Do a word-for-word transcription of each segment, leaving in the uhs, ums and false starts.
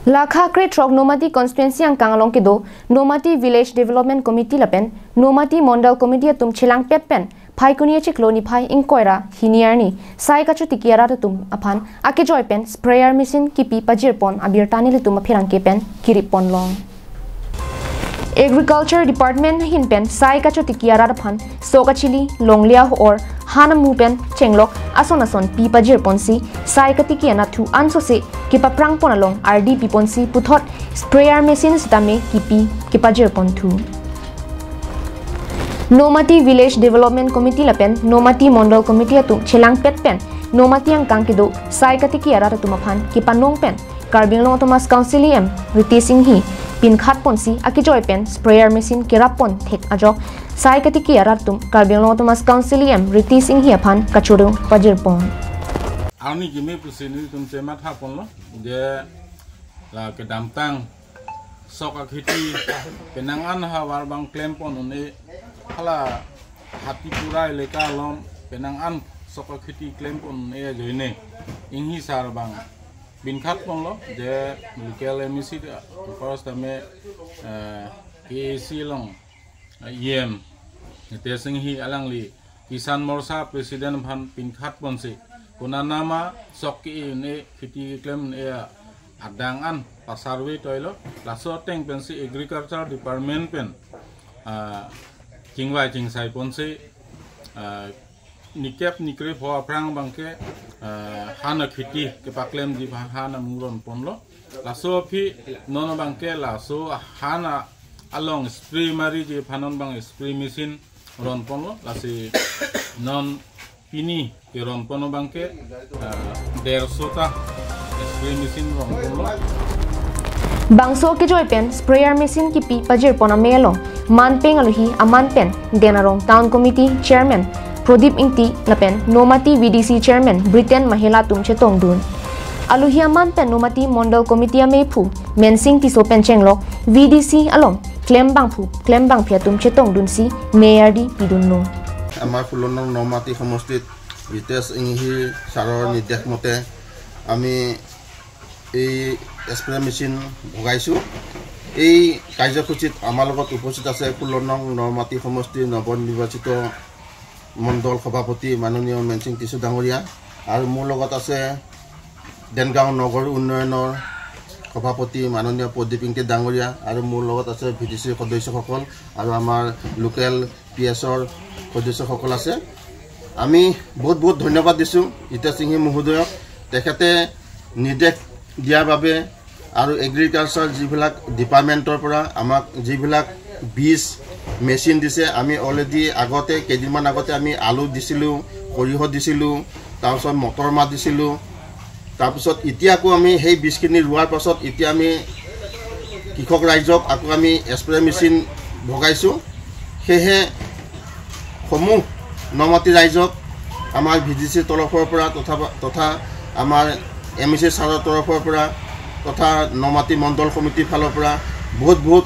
Lakha krethrok Nomati constituency angkang along kedo Nomati Village Development Committee lapen Nomati Mondol Committee atum chelangpet pen Phaikuni achiklo niphai ingkoi ra hini arni sai kachotiki arat atum aphan akejoi pen sprayer machine kipi pajirpon abirta nelitum apherangke pen kiripon long. Agriculture Department ahin pen sai kachotiki arat aphan sok achili, longle ahor, han amu pen chenglok ason ason pi pajirponsi sai katiki anatthu ansose kepaprangpon along ardi piponsi puthot sprayer machine sitame kipi kepajirponthu. Nomati Village Development Committee lapen Nomati Mondol Committee atum chelangpet pen Nomati angkang kedo sai katiki arat atum aphan kepanong pen Karbi Anglong Autonomous Council E M Ritesh Enghi pinkhatponsi akejoi pen sprayer machine kerappon thek ajok sai katiki arat atum Karbi Anglong Autonomous Council E M Ritesh Enghi aphan kachoro pajirpon. Arni kimi pusi nelitum chemathaponlo je la kedamtang sok akheti penang an havar abang klempon un-e, hala Hatipura elaka along penang an sok akheti klempon un-e ajoine Enghi sar abang pinkhatponlo je local M A C ta, first tame, eh, K A C along, eh, E M Ritesh Enghi alangli Kisan Morcha President aphan pinkhatponsi konanama sok ke-e un-e, kheti keklem un-e adang an pasarve toilo, laso ateng pensi Agriculture Department pen, ah, chingvai chingsaiponsi, ah, nikep nikre pho aphrang abangke, ah, han akheti kepaklemji aphan han amu ronponlo. Laso aphi non abangke laso han a-, along spray mariji aphan non abang spray machine ronponlo. Lasi non pini keronpon abangke, ah, derso ta spray machine ronponlo. Bangso kejoi pen sprayer machine kipi pajirpon amei along manpeng alohi aman pen Den Arong Town Committee Chairman Prodip Ingti lapen Nomati V D C Chairman Britain Mahela atum chetongdun. Alohi aman pen Nomati Mondol Committee ameiphu Mensing Tisso pen chenglok V D C along klembangphu klembangphi atum chetongdunsi mei ardi pidunlo. আমাৰ ষোল্ল নং নমাটি সমষ্টিত ৰিতেশ ইংহি ছাৰৰ নিৰ্দেশ মতে আমি এই স্প্ৰে মেচিন ভগাইছোঁ। এই কাৰ্যসূচীত আমাৰ লগত উপস্থিত আছে ষোল্ল নং নমাটি সমষ্টিৰ নৱনিৰ্বাচিত মণ্ডল সভাপতি মাননীয় মেনচিং টিছু ডাঙৰীয়া আৰু মোৰ লগত আছে দেনগাঁও নগৰ উন্নয়নৰ সভাপতি মাননীয় প্ৰদীপ ইংতি ডাঙৰীয়া আৰু মোৰ লগত আছে ভি ডি চিৰ সদস্যসকল আৰু আমাৰ লোকেল পি এছৰ সদস্যসকল আছে। আমি বহুত বহুত ধন্যবাদ দিছোঁ ৰিতেশ ইংহি মহোদয়ক, তেখেতে নিৰ্দেশ দিয়াৰ বাবে আৰু এগ্ৰিকালচাৰ যিবিলাক ডিপাৰ্টমেণ্টৰ পৰা আমাক যিবিলাক বীজ মেচিন দিছে। আমি অলৰেডি আগতে, কেইদিনমান আগতে আমি আলু দিছিলোঁ, সৰিয়হ দিছিলোঁ, তাৰপিছত মটৰ মাহ দিছিলোঁ। তাৰপিছত এতিয়া আকৌ আমি সেই বীজখিনি ৰোৱাৰ পাছত এতিয়া আমি কৃষক ৰাইজক আকৌ আমি স্প্ৰে মেচিন ভগাইছোঁ। সেয়েহে সমূহ নমাটি ৰাইজক আমাৰ ভি ডি চিৰ তৰফৰ পৰা তথা, তথা আমাৰ এম এ চি ছাৰৰ তৰফৰ পৰা তথা নমাটি মণ্ডল সমিতিৰ ফালৰ পৰা বহুত বহুত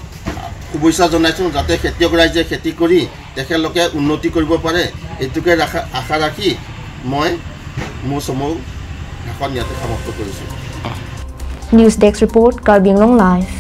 শুভেচ্ছা জনাইছোঁ, যাতে খেতিয়ক ৰাইজে খেতি কৰি তেখেতলোকে উন্নতি কৰিব পাৰে, এইটোকে ৰাখা, আশা ৰাখি মই মোৰ চমু ভাষণ ইয়াতে সমাপ্ত কৰিছোঁ। News Desk Report, Karbi Anglong Live.